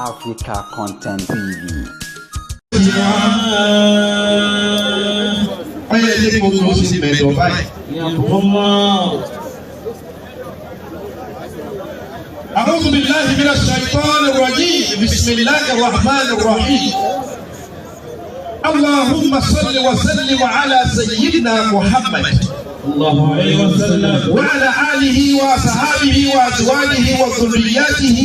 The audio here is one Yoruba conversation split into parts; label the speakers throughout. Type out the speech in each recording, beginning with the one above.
Speaker 1: Africa Content TV.
Speaker 2: Ọyẹ ilé gbogbo ó sì mẹ̀dọ̀ báyìí. أعوذ بالله من الشيطان الرجيم بسم الله الرحمن الرحيم اللهم صل وسلم على سيدنا محمد
Speaker 3: الله عليه وسلم
Speaker 2: وعلى آله وصحابه وأزواجه وذرياته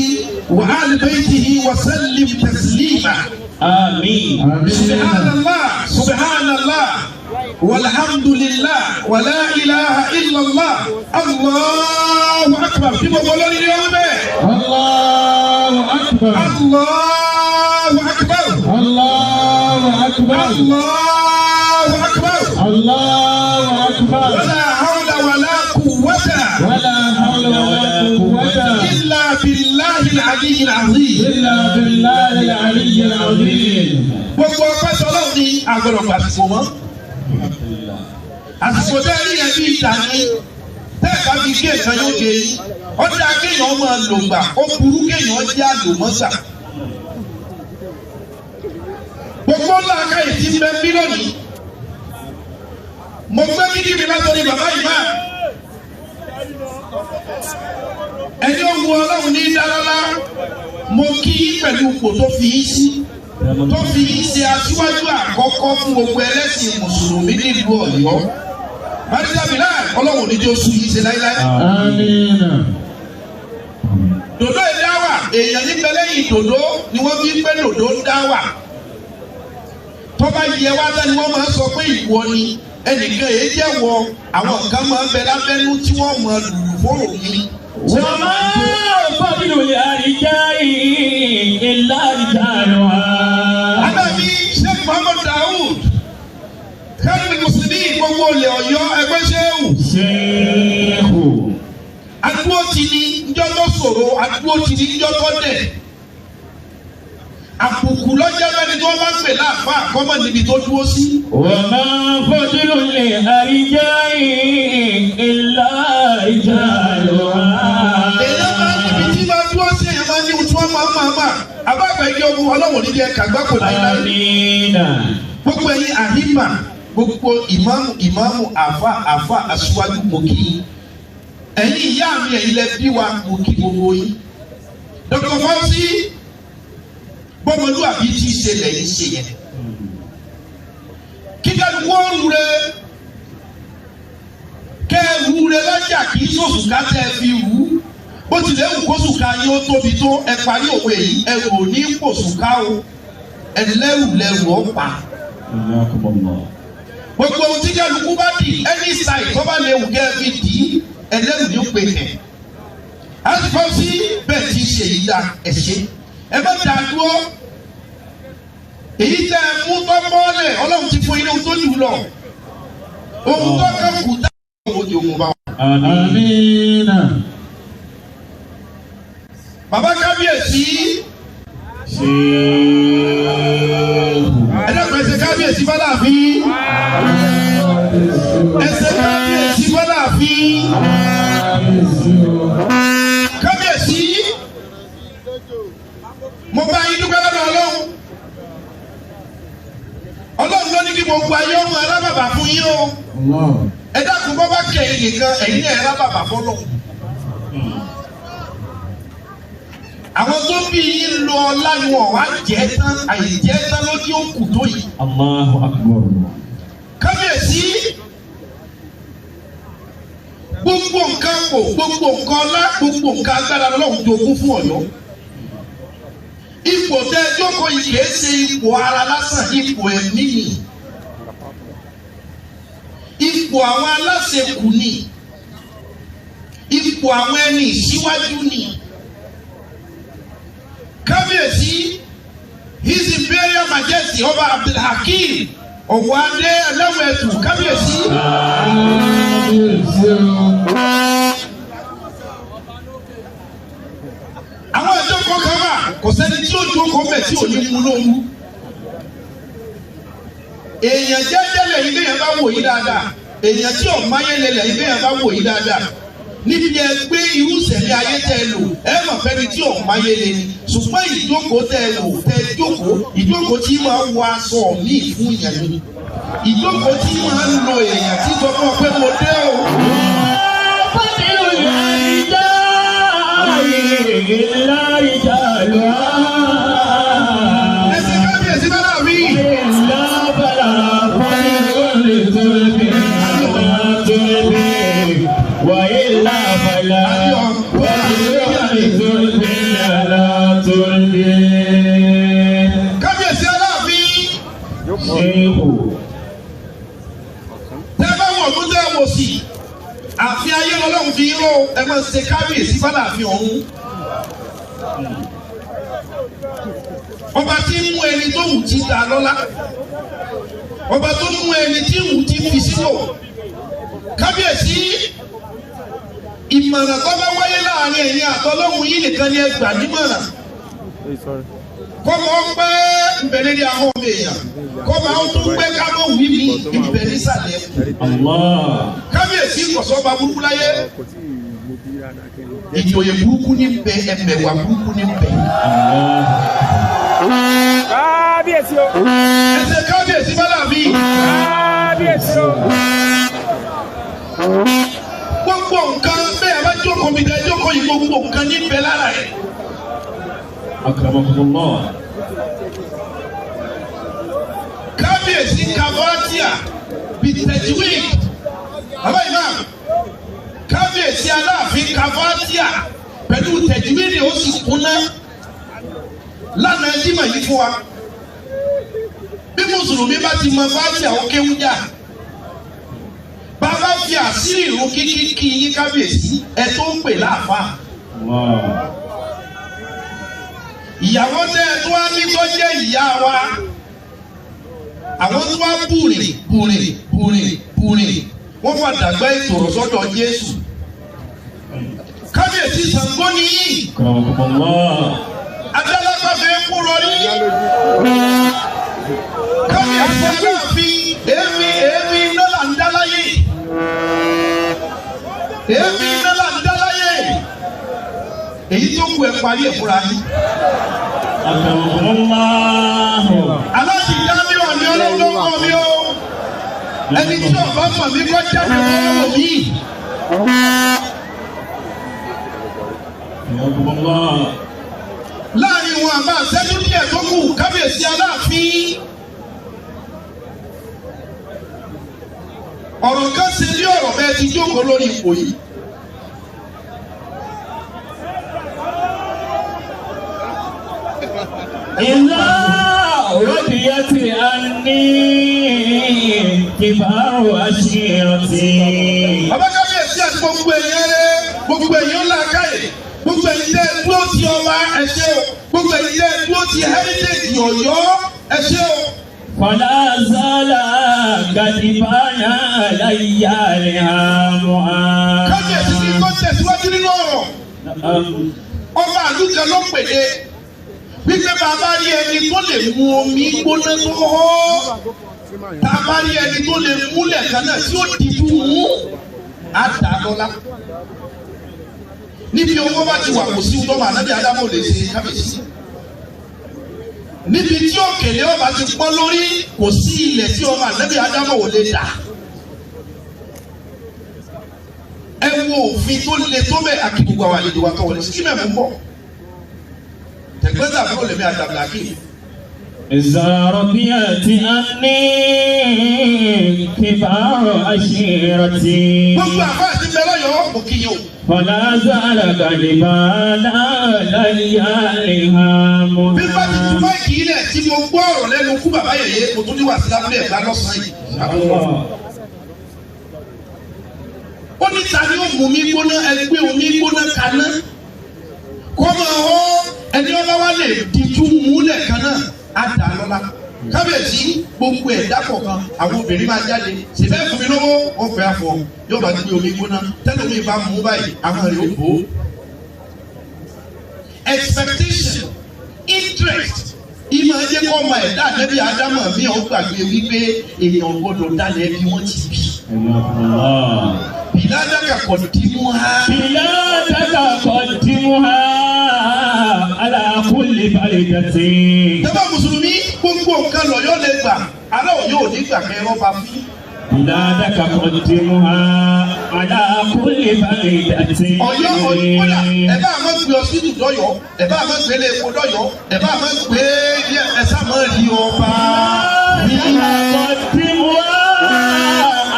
Speaker 2: وآل بيته وسلم تسليما.
Speaker 3: آمين.
Speaker 2: سبحان الله سبحان الله والحمد لله ولا إله إلا الله الله أكبر. في مقولة اليوم
Speaker 3: الله أكبر
Speaker 2: الله أكبر
Speaker 3: الله أكبر
Speaker 2: الله أكبر
Speaker 3: الله أكبر
Speaker 2: ولا حول ولا قوة
Speaker 3: ولا حول ولا قوة
Speaker 2: إلا بالله العلي العظيم
Speaker 3: إلا بالله العلي العظيم.
Speaker 2: Gbogbo ọpẹ́ tọ́lọ́run ní agbọ́dọ̀ gbàsìkò mọ́. Àsìkò tẹ́ rí ẹ bí ìta ni tẹ́ ẹ̀ bá fi gé nǹkan yóò gé yín. Ọjà kéèyàn máa lò gbà ó burú kéèyàn jẹ́ àlòmọ́sà. Gbogbo ńlá akáyè ti ń bẹ bí lónìí. Mo gbé kíkí mi látọ̀rí bàbá yìí máa. Ẹni ó wu Ọlọ́run ní dálálá. Mo kí pẹ̀lú ipò tó fi í sí. Tó fi í ṣe aṣíwájú àkọ́kọ́ fún gbogbo ẹlẹ́sìn mùsùlùmí nílùú Ọ̀yọ́. Barrister Bilal Ọlọ́run ní jẹ́ oṣù yìí ṣe láíláí.
Speaker 3: Àmín.
Speaker 2: Dòdó ìdáwà èèyàn níbẹ̀ lẹ́yìn dòdó ni wọ́n fi ń pẹ́ dòdó ń dáwà. Tó bá yẹ wá dá ni wọ́n máa ń sọ pé ìwọ ni ẹnìkan èyí jẹ́ wọ àwọn kan máa ń bẹ lábẹ́nú tí wọ́n máa lùlù fóró mi.
Speaker 3: وما فضل الأرجاء إلا رجالها.
Speaker 2: Adábí Sheikh Muhammad Daoud kẹ́rin Mùsùlùmí gbogbo olè Ọ̀yọ́ ẹgbẹ́ Ṣéhù.
Speaker 3: Ṣéhù.
Speaker 2: Adúró ti ní njọ́ tó ṣòro, adúró ti ní njọ́ tó dẹ̀. Àbùkù lọ́jọ́ bẹ́ni tí wọ́n bá ń pè láàfáà kọ́mọ̀ níbi tó dúró sí.
Speaker 3: وما فضل الأرجاء إلا رجالها.
Speaker 2: Èèyàn máa ń níbi tí máa dúró sí, èèyàn máa ń ní ohun tí wọ́n máa ń máa máa. Àbáàgbà igi ogun Ọlọ́run ní jẹ́ kàgbákò láíláí.
Speaker 3: آمين.
Speaker 2: Gbogbo ẹ̀yin àhímà, gbogbo ìmáàmù ìmáàmù àfà àfà aṣíwájú mo kí yín. Ẹ̀yin ìyá mi ẹ̀yin lẹ bí wa mo kí gbogbo yín. Dr. Fauci bọ́mọlúwàbí tí í ṣe lẹ́yìn ṣe yẹn. Kíkálukú ó rure kẹ́ ẹ rure lọ́jà kì í sòsùká tẹ́ ẹ fi rú. Bó tilẹ̀ wù kó sùká yín ó tóbi tó ẹ parí òwe yìí ẹ rò ní pòsùká o. Ẹlẹ́rù lẹ́rù ó pa.
Speaker 3: حياكم الله.
Speaker 2: Gbogbo ohun tí kálukú bá dì ẹni ṣàì tó bá léwu kẹ́ ẹ fi dì í ẹlẹ́rù ní ó pe kẹ̀. Àti bẹ́ẹ̀ ti ṣe yìí dá ẹ ṣe. Ẹ má dà dúró. Èyí tẹ́ ẹ mú tọ́pọ́lẹ̀ Ọlọ́run ti fún yín ní ohun tó jù lọ. Ohun tó kàn kù dá òun di ohun bá wa.
Speaker 3: آمين.
Speaker 2: Bàbá kábíyèsí
Speaker 3: Ṣéhù.
Speaker 2: ẹ dákun ẹ ṣe kábíyèsí fọláàfin. Ẹ ṣe kábíyèsí fọláàfin. Kábíyèsí mo bá yín dúpẹ́ lọ́dọ̀ Ọlọ́run. Ọlọ́run ló ní kí gbogbo ayé ọmọ alábàbà fún yín o. Ẹ dákun bọ́ bá kẹ̀yìn nìkan ẹ̀yin náà ẹ rábàbà fọlọ́. Àwọn tó bí yín lọ ọlá ni wọn wá jẹ́ tán àìjẹ́ tán lójú òkú tó yìí.
Speaker 3: Allahu akbar.
Speaker 2: Kábíyèsí gbogbo nǹkan kò gbogbo nǹkan ọlá gbogbo nǹkan agbára lọ́hùn jogún fún Ọ̀yọ́. Ipò tẹ́ ẹ jókòó yìí kìí ṣe ipò ara lásán ipò ẹ̀mí ni. Ipò àwọn aláṣekù ni. Ipò àwọn ẹni ìṣíwájú ni. Kábíyèsí His Imperial Majesty Ọba Abdulhakeem Ọ̀wọ́adé Ẹlẹ́wẹ̀ẹ́tù kábíyèsí. Àwọn ìjókòó kan wà kò sẹ́ni tí ó jókòó mẹ́ tí ò ní mú lóru. Èèyàn jẹ́jẹ́ lẹ́yìn béèyàn bá wò yí dáadáa. Èèyàn tí ò máyé lẹ́yìn béèyàn bá wò yí dáadáa. Níbi ẹ gbé irú ìṣẹ̀lẹ̀ ayé tẹ́ ẹ lò, ẹ mọ̀ fẹ́ni tí òun máa yé le ni. Ṣùgbọ́n ìjókòó tẹ́ ẹ lò, tẹ́ ẹ jókòó, ìjókòó tí máa wọ aṣọ míì fún yẹn ni. Ìjókòó tí máa ń lo èèyàn tí sọ fún ọ pé mo dé o. Ẹ ṣe kábíyèsí bá dà mí. Kábíyèsí Aláàfin. Tẹ́ bá wọ̀ tó tẹ́ wò sí. Àfi ayé lọ́lọ́run fi ró ẹ máa ṣe kábíyèsí fàlàfin ọ̀hún. Ọba tí ń mú ẹni tó wù tí ta lọ́lá. Ọba tó mú ẹni tí wù tí fi sípò. Kábíyèsí ìmọ̀ràn tó bá wáyé láàrin ẹ̀yin àtọlọ́hun yìí nìkan ni ẹ gbà nímọ̀ràn. Kọ́mọ pẹ́ ìbẹ̀rẹ̀ ní àwọn ọmọ èèyàn. Kọ́mọ àwọn tó pẹ́ kámọ́ wí mi ìbẹ̀rẹ̀ nísàlẹ̀. Kábíyèsí kọ̀sọ́ba burúkú láyé. Ìjòyè burúkú ní bẹ, ẹ̀mẹ̀wà burúkú ní bẹ.
Speaker 4: Kábíyèsí o.
Speaker 2: Ẹsẹ̀ kábíyèsí bá dàbí.
Speaker 4: Kábíyèsí o.
Speaker 2: Gbogbo nǹkan bẹ́ẹ̀ bá jókòó mi dá jókòó yìí gbogbo nǹkan ní bẹ lára ẹ̀.
Speaker 3: Akramakumullah.
Speaker 2: Kábíyèsí Kavatia bìtẹ̀júwìk. Bàbá Imam, kábíyèsí Aláàfin Kavatia pẹ̀lú tẹ̀júwìk ó sì kúnná lánàá Jímọ̀ yìí fún wa. Bí Mùsùlùmí bá ti mọ Fátíà ó kéwú jà. Bàbá fi àṣírí ìrun kíkí kí yín kábíyèsí ẹ tó ń pè láàfáà. Ìyàwó tẹ́ ẹ tó wá ní tó jẹ́ ìyá wa. Àwọn tó wá bùrìn bùrìn bùrìn bùrìn wọ́n fà dàgbà ìtòrò sọ́dọ̀ Jésù. Kábíyèsí Ṣàngó nìyí. Adálápá fẹ́ kú rọrí. Kábíyèsí Aláàfin èéfín èéfín iná là ń dá láyé. Èéfín iná là ń dá láyé. Èyí tó kù ẹ parí ẹ̀ fúnra yín. Aláàjì Jamiu ọ̀ní ọlọ́wọ́ mi o. Ẹni tí ọba mọ̀ mí kọ́ jáde lọ́wọ́ mi. Láàrin wọn àbá àṣẹ́jú díẹ̀ tó kù kábíyèsí Aláàfin. Ọ̀rọ̀ kan ṣe bí ọ̀rọ̀ bẹ́ẹ̀ ti jókòó lórí ipò yìí.
Speaker 5: Ìlà rọ́bìyàtì àní kìbáwò àṣírọ̀tì.
Speaker 2: Bàbá kábíyèsí àti gbogbo èèyàn rẹ̀, gbogbo èèyàn ńlá káyè, gbogbo èyí tẹ́ ẹ dúró ti ọba ẹ ṣé o, gbogbo èyí tẹ́ ẹ dúró ti heritage Ọ̀yọ́ ẹ ṣé o.
Speaker 5: Fọlá sálà gàdìbánà láyà rẹ̀ hàmù á.
Speaker 2: Kábíyèsí ní kó tẹ̀síwájú nínú ọ̀rọ̀. Ọba àlùkò ló pèdè. Wípé bàbá rí ẹni tó lè mu omi gbóná tó hó, bàbá rí ẹni tó lè múlẹ̀ kan náà tí ó dìbò mú, á dà á lọ́lá. Níbi owó bá ti wà kò sí ohun tó máa nábì Ádámù lè ṣe kábíyèsí. Níbi tí òkèlè ọba ti pọ́n lórí kò sí ilẹ̀ tí ọba nábì Ádámù ò lè dà. Ẹ wo òfin tó le tó bẹ́ẹ̀ àti gbogbo àwọn àlejò wa tó wọlé sí kí mẹ́fún bọ̀. Tẹ̀gbẹ́sà fún olèmí àtàbílàkì.
Speaker 5: Ìzàrọ̀bíyàtì àní kìbáwò àṣírọ̀tì.
Speaker 2: Gbogbo àbá àti bẹ́lẹ̀ yọ̀ ọ́ kò kí yín o.
Speaker 5: Fọlá sálà gàdìbánà láyà rẹ̀ hàmù á.
Speaker 2: Bí bá ti tu máìkì yìí lẹ̀ tí mo gbọ́ ọ̀rọ̀ lẹ́nu kú bàbá yẹ̀yẹ́ mo tún ní wà sí lábúlé ẹ̀gbá lọ́sàn-án yìí. Ó ní ta ni ó mú mi gbóná ẹgbẹ́ omi gbóná kaná. Kọ́ máa hó ẹni ọba wa lè dijú múlẹ̀ kan náà á dà lọ́la. Kábíyèsí gbogbo ẹ̀dá kọ̀ọ̀kan àwọn obìnrin máa jáde ṣèbẹ́ fún mi lówó wọ́n fẹ́ àfọ yóò bá gbé omi gbóná tẹ́lẹ̀ omi bá mú báyìí àwọn rẹ̀ ó bò ó. Expectation, interest, ìmọ̀ ẹ̀jẹ̀ kọ́ ọmọ ẹ̀dá àtẹ́bí Ádámọ̀ mi ò gbàgbé wípé èèyàn gbọ́dọ̀ dálẹ̀ bí wọ́n ti bí. Bìládàkà kò dìímú ha.
Speaker 5: Bìládàkà kò dìímú ha. Alákùnlé balẹ̀ dàtí.
Speaker 2: Tẹ́fà Mùsùlùmí gbogbo nǹkan lọ́yọ́ lè gbà, aláwọ̀ yóò ní gbà kẹ́ rọ́bà fún.
Speaker 5: Bìládàkà kò dìímú ha. Alákùnlé balẹ̀ dàtí.
Speaker 2: Ọ̀yọ́ kódà ẹ bá máa gbé ọsídù dọ́yọ̀, ẹ bá máa gbé léèpo dọ́yọ̀, ẹ bá máa gbé ẹsà máa rí ọba.
Speaker 5: Bìládàkà kò dìímú ha.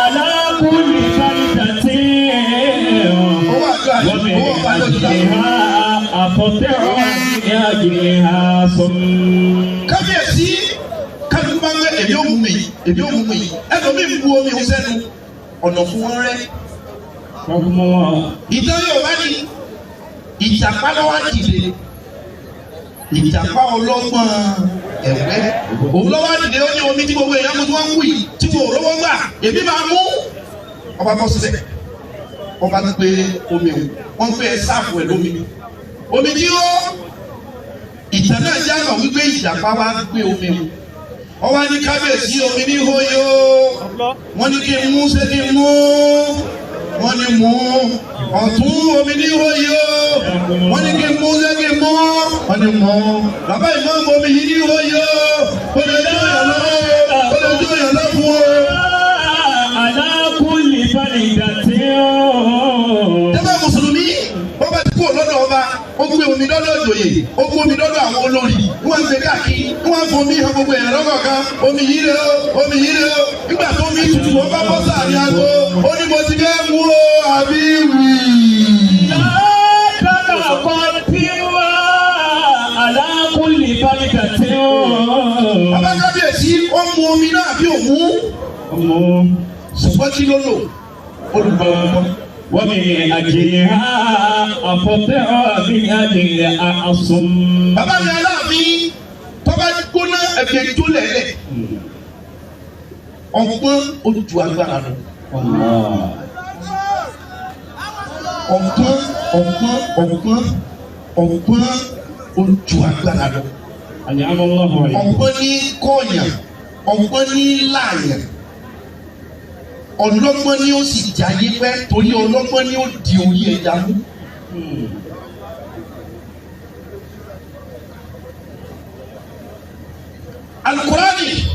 Speaker 5: Alákùnlé balẹ̀ dàtí.
Speaker 2: Owó àdúrà yìí, owó ọba ló ti dà. Kábíyèsí kálukú máa ń gbé èmi ò mú mi, èmi ò mú mi, ẹlòmíì ń bu omi òun sẹ́nu, ọ̀nà fún wọn rẹ́. Ìtàn Yorùbá ni ìjàpá lọ́wọ́ dìde, ìjàpá ọlọ́gbọ́n ẹ̀wẹ́. Òun lọ́wọ́ dìde ó ní omi tí gbogbo èèyàn mú tí wọ́n ń wù yìí tí wọ́n ò rówó gbà, èmi máa mú. Ọba bọ́ síbẹ̀, ọba gbé omi òun, wọ́n fẹ́ sáàfù ẹ̀ lómi. Omi tí ó ìtàn náà jẹ́ àgbà wípé ìjàpá wa gbé omi òun. Ọba ní kábíyèsí omi ní hóyó, wọ́n ní kí n mú ṣé kí n mú, wọ́n ní mú. Ọ̀tún omi ní hóyó, wọ́n ní kí n mú ṣé kí n mú, wọ́n ní mú. Bàbá ìmọ̀ọ́mù omi yìí ní hóyó, ó lè jó yàn lọ́wọ́, ó lè jó yàn lọ́fun o.
Speaker 5: Alákùnlé balẹ̀ dàtí ó.
Speaker 2: Tẹ́fà Mùsùlùmí, wọ́n bá ti kúrò lọ́dọ̀ ọba, ó gbé omi lọ́dọ̀ ìjòyè, ó gbé omi lọ́dọ̀ àwọn olórí, wọ́n ń gbé káàkiri, wọ́n ń fomi hàn gbogbo èèyàn lọ́kọ̀ọ̀kan, omi yìí rè o, omi yìí rè o. Nígbà tó omi tutù, wọ́n bá bọ́ sáàrin aago, ó ní mo ti fẹ́ mú o, àbí wì.
Speaker 5: Bìládàkà kò dìímú ha. Alákùnlé balẹ̀ dàtí ó.
Speaker 2: Bàbá kábíyèsí, ó mu omi náà bí òmú. Ṣùgbọ́n kí ló lò? Olùgbọ́ ọgbọ́n.
Speaker 5: ومن أجلها أفطر من أجل أصم.
Speaker 2: Bàbá mi aláàfin tó bá gbóná ẹ̀fẹ̀ tó lẹ̀lẹ̀. Ọgbọ́n ojú agbára lọ. Ọgbọ́n ọgbọ́n ọgbọ́n ọgbọ́n ojú agbára lọ. Ọgbọ́n ní kọ̀ọ̀yàn, ọgbọ́n ní láàyàn. Ọlọ́gbọ́n ni ó sì jayé pẹ́ torí ọlọ́gbọ́n ni ó di orí ẹja mú. Alukurani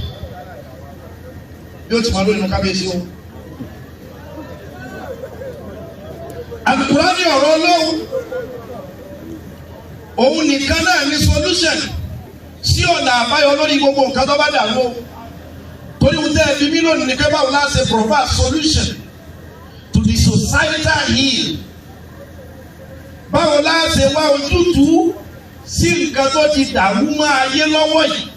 Speaker 2: yóò ti máa lóyún kábíyèsí o. Alukurani ọ̀rọ̀ Ọlọ́run òun nìkan náà ní solution sí ọ̀nà àbáyọ lórí gbogbo nǹkan tó bá dàrú o. Torí wọ́n tẹ́ ẹbí mílíọ̀nù ní kẹ́bà wọ́n láti provide solution to the societal ill. Báwo la ṣe wá ojútùú sí nǹkan tó ti dàrú mọ́ ayé lọ́wọ́ yìí?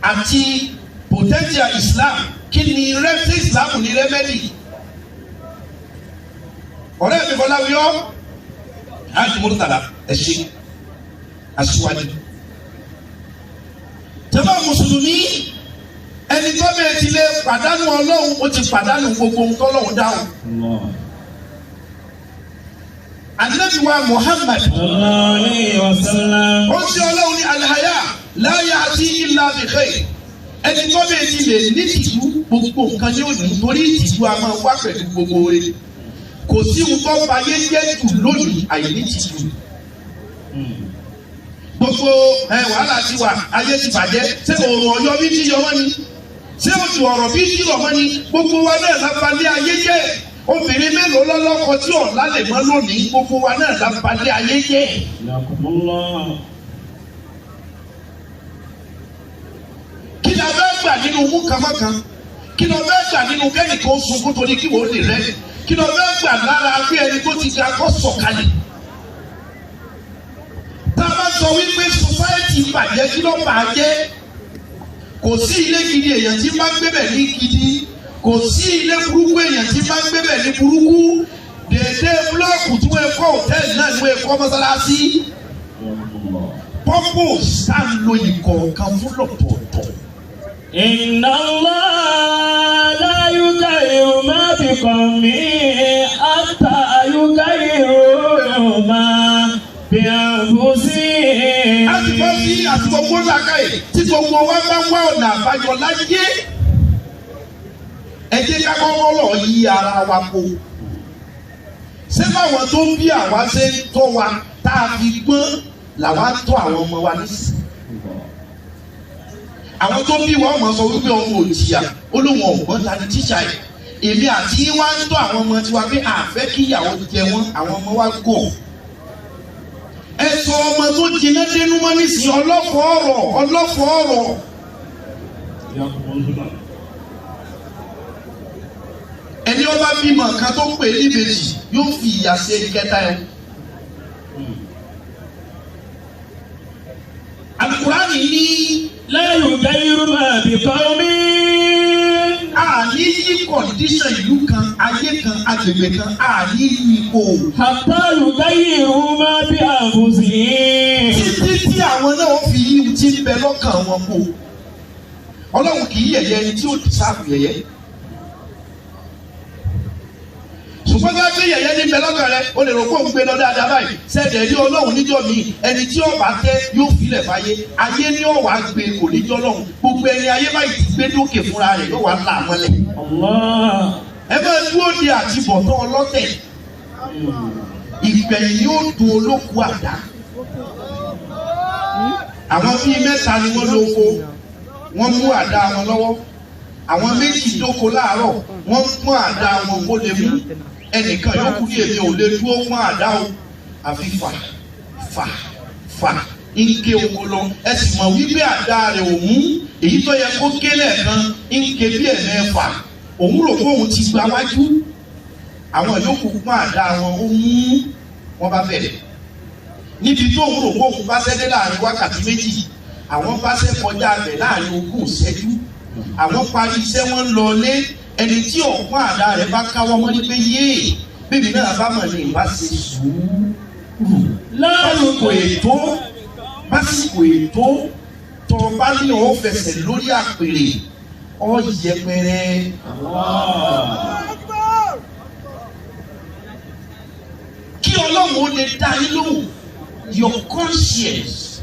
Speaker 2: Àti potential Islam, kí ni rẹ́fẹ́ Islam ní rẹ́mẹ́dì? Ọ̀rẹ́ mi Fọláwíyọ́, Hajj Murtala, ẹ ṣé, aṣíwájú. Jàmá Mùsùlùmí, ẹni tó bẹ́ẹ̀ ti lè pàdánù Ọlọ́run, ó ti pàdánù gbogbo ohun tọ́lọ́run dáhùn. Ànábì wa Muhammad, ó ń ṣe Ọlọ́run ní alihaya la ya'ti illa bi khair. Ẹni tó bẹ́ẹ̀ ti lè ní ìtìjú gbogbo nǹkan ní òní torí ìtìjú a máa wá pẹ̀lú gbogbo rẹ̀. Kò sí ohun tó bayé jẹ́ jù lónìí àìní ìtìjú. Gbogbo wàhálà ti wà, ayé ti bàjẹ́, ṣé òòrùn ọ̀yọ́ bí ti yọ wọ́n ni? Ṣé oṣù ọ̀rọ̀ bí ti rọ̀ wọ́n ni? Gbogbo wa náà la balẹ̀ ayé jẹ́. Obìnrin mélòó lọ́lọ́kọ tí ọ̀la lè mọ́ lónìí, gbogbo wa náà la balẹ̀ ayé jẹ́. Kí la fẹ́ gbà nínú mú kàmákan? Kí la fẹ́ gbà nínú kẹ́nìkan sunkún torí kí wọ́n lè rẹ́? Kí la fẹ́ gbà lára bí ẹni tó ti ga kọ́ sọ̀kalẹ̀? Tá a bá sọ wípé society bàjẹ́, kí ló bàjẹ́? Kò sí ilé gidi èèyàn tí máa ń gbébẹ̀ ní gidi, kò sí ilé burúkú èèyàn tí máa ń gbébẹ̀ ní burúkú. Dèédé búlọ́ọ̀kù tí wọ́n kọ́ hòtẹ́ẹ̀lì náà ni wọ́n kọ́ mọ́sálásí. Purpose tá a lo ìkọ̀ọ̀kan fún lọ́tọ̀ọ̀tọ̀.
Speaker 5: Inna Allah la yughayyiru ma bi qawmin hatta yughayyiru ma bi anfusihim.
Speaker 2: A ti bọ́ sí àsìkò gbọ́dọ̀ àkàyè tí gbogbo wa bá ń wá ọ̀nà àbáyọ láyé. Ẹ jẹ́ ká kọ́kọ́ lọ yí ara wa po. Ṣé báwọn tó ń bí àwa ṣe ń tọ́ wa tá a fi gbọ́n làwa tọ́ àwọn ọmọ wa nísìnyí? Àwọn tó bí wa ọmọ sọ wípé ọmọ òjìyà ó lóun ọ̀gbọ́n ta ni tíṣà yìí. Èmi àti wá ń tọ́ àwọn ọmọ tiwa pé àfẹ́ kí ìyàwó jẹ wọ́n, àwọn ọmọ wa gọ̀. Ẹ sọ ọmọ tó jiná dénú mọ́ nísìnyí, ọlọ́fọ̀ ọ̀rọ̀ ọlọ́fọ̀ ọ̀rọ̀. Ẹni ọba bímọ kan tó pè é níbejì yóò fi ìyà ṣe kẹta ẹ. Àlùkùránì ní.
Speaker 5: La yughayyiru ma biqawmin.
Speaker 2: Àní yí kọ̀ǹdíṣàn ìlú kan, ayé kan, agbègbè kan, àní yí ipò.
Speaker 5: Hatta yughayyiru ma bi anfusihim.
Speaker 2: Títí tí àwọn náà fi yí ti ń bẹ lọ́kàn wọn kó. Ọlọ́run kì í yẹ̀yẹ́ ẹni tí ó dìsáàfù yẹ̀yẹ́. Ṣùgbọ́n bá gbé yẹ̀yẹ́ ní bẹ lọ́kàn rẹ, o lè rò pé òun gbé lọ dáadáa báyìí. Sẹ́dẹ̀ rí Ọlọ́run níjọ́ mi, ẹni tí ó bá tẹ́ yóò filẹ̀ fáyé. Ayé ní ọ̀wá gbé kò níjọ́ lọ́hùn. Gbogbo ẹni ayé báyìí ti gbé dókè fúnra rẹ̀ yóò wá là mọ́lẹ̀. Ẹ máa dúró de àtibọ̀tán ọlọ́tẹ̀. Ìgbẹ̀yìn yóò dùn olókùú àdá. Àwọn bíi mẹ́ta ni wọ́n lóko, wọ́n mú àdá wọn lọ́wọ́. Àwọn méjì dóko láàárọ̀, wọ́n pọ́n àdá wọn kó lè mú. Ẹnìkan yóò kú ní èmi ò lè dúró pọ́n àdá o. Àfi fà fà fà ń ké oko lọ. Ẹ sì mọ̀ wípé àdá rẹ̀ ò mú. Èyí tó yẹ kó ké lẹ́ẹ̀kan ń ké bí ẹ̀mẹ́fà. Òun rò pé òun ti gba wájú. Àwọn yòókù pọ́n àdá wọn ó mú, wọ́n bá bẹ̀rẹ̀. Níbi tó òun rò pé òun bá ṣẹ́ dé láàrin wákàtí méjì, àwọn bá ṣẹ́ kọjá abẹ̀ láàrin ogún ìṣẹ́jú. Àwọn parí iṣẹ́ wọn ń lọ lé. Ẹni tí ọ̀pọ̀n àdá rẹ̀ bá káwọ́ mọ́ ní pé yéè bébí náà bá mọ̀ ní ìbá ṣe sùúrù. Lásìkò ètò básìkò ètò tó bá ní ọ̀ fẹsẹ̀ lórí àpèrè ọ̀ yẹpẹrẹ. Kí Ọlọ́run ó lè dá yín lóhùn, your conscience,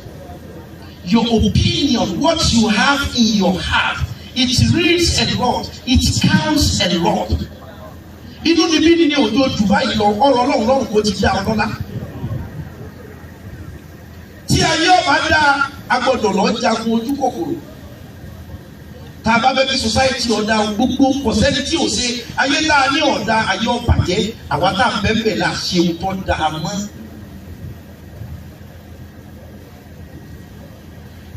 Speaker 2: your opinion, what you have in your heart, it reads a lot, it counts a lot. Inú ni bí ni òjò Dubai lọ, ọ̀rọ̀ Ọlọ́run lọ́rùn kò ti dá ọlọ́lá. Tí ayé ọba dá, a gbọ́dọ̀ lọ jagun ojú kòkòrò. Tá a bá bẹ́ bí society ọ̀dà gbogbo kọ̀sẹ́ni tí ò ṣe ayé tá a ní ọ̀dà ayé ọ̀bàjẹ́, àwa tá a bẹ́ẹ̀ la ṣe ohun tó dáa mọ́.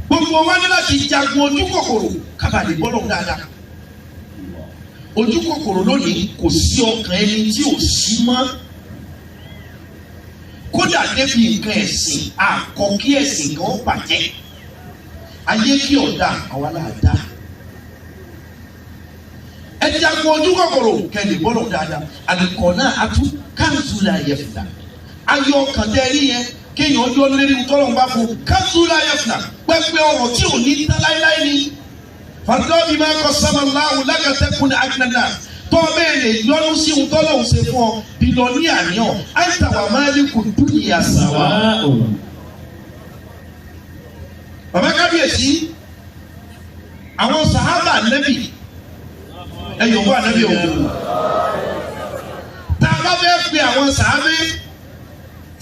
Speaker 2: Gbogbo wa ní láti jagun ojú kòkòrò kábàlì bọ́lọ̀ dáadáa. Ojú kòkòrò lónìí kò sí ọkàn ẹni tí ò sí mọ́. Kódà débi nǹkan ẹ̀sìn àkọ́kí ẹ̀sìn kan ó bàjẹ́. Ayé kí ọ̀dà àwa náà dá. Ẹ jagun ojú kòkòrò kẹ́lẹ̀ bọ́lọ̀ dáadáa. Àdìkọ̀ náà a tún káńsù la yẹ fìlà. Ayọ̀ ọkàn tẹ́ rí yẹn kéèyàn ọjọ́ lérí tọ́lọ̀ ń bá fún káńsù la yẹ fìlà. Pẹ́pẹ́ ọ̀rọ̀ tí ò ní tán láéláé ni. Fàtọ́bí máa kọ sábà láwù lákàtẹ́kùn ní àjìnàdà. Tọ́ bẹ́ẹ̀ lè yọnu sí ohun tọ́lọ̀ ń ṣe fún ọ bílọ́níà ní ọ. Àìsàwà máa ní kò dúnìyà sàwà. Bàbá kábíyèsí, àwọn sàhábà nẹ́bì, ẹ yòókù ànẹ́bì o. Tá a bá fẹ́ pe àwọn sàhábé,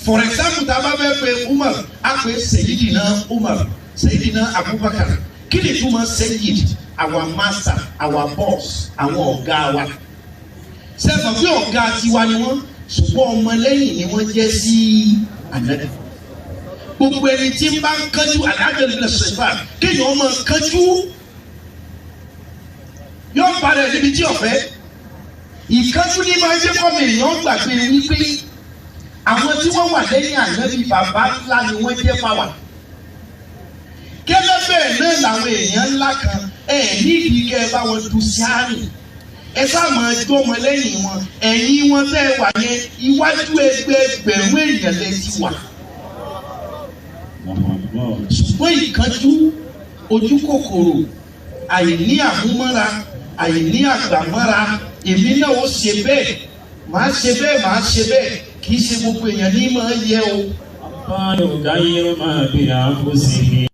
Speaker 2: for example, tá a bá fẹ́ pe Umar, a pè Sayyidina Umar, Sayyidina Abubakar. Kí ni túmọ̀ Sayyid? Our master, our boss, àwọn ọ̀gá wa. Sẹ́fọ̀ pé ọ̀gá tiwa ni wọ́n, ṣùgbọ́n ọmọlẹ́yìn ni wọ́n jẹ́ sí ànábì. Gbogbo ẹni tí ń bá ń kánjú àdájọ́ ìlú ṣẹ̀fà kéèyàn ọmọ kánjú yóò parẹ́ níbi tí ọ̀fẹ́. Ìkánjú ní máa ń jẹ́ kọ́mọ èèyàn gbàgbé wípé àwọn tí wọ́n wà lẹ́yìn ànábì bàbá ńlá ni wọ́n jẹ́ fáwà. Kẹ́lẹ́ bẹ́ẹ̀ náà làwọn èèyàn ńlá kan ẹ̀ nídìí kẹ́ ẹ bá wọn du sáárì. Ẹ sáà máa jó wọn lẹ́yìn wọn, ẹ̀yìn wọn tẹ́ ẹ wà yẹn iwájú ẹgbẹẹgbẹ̀rún èèyàn lẹ ti wà. Ṣùgbọ́n ìkánjú, ojú kòkòrò, àìní àmúmọ́ra, àìní àgbàmọ́ra, èmi náà ó ṣe bẹ́ẹ̀, màá ṣe bẹ́ẹ̀, màá ṣe bẹ́ẹ̀, kì í ṣe gbogbo èèyàn ní máa yẹ o.
Speaker 5: Hatta yughayyiru ma bi anfusihim.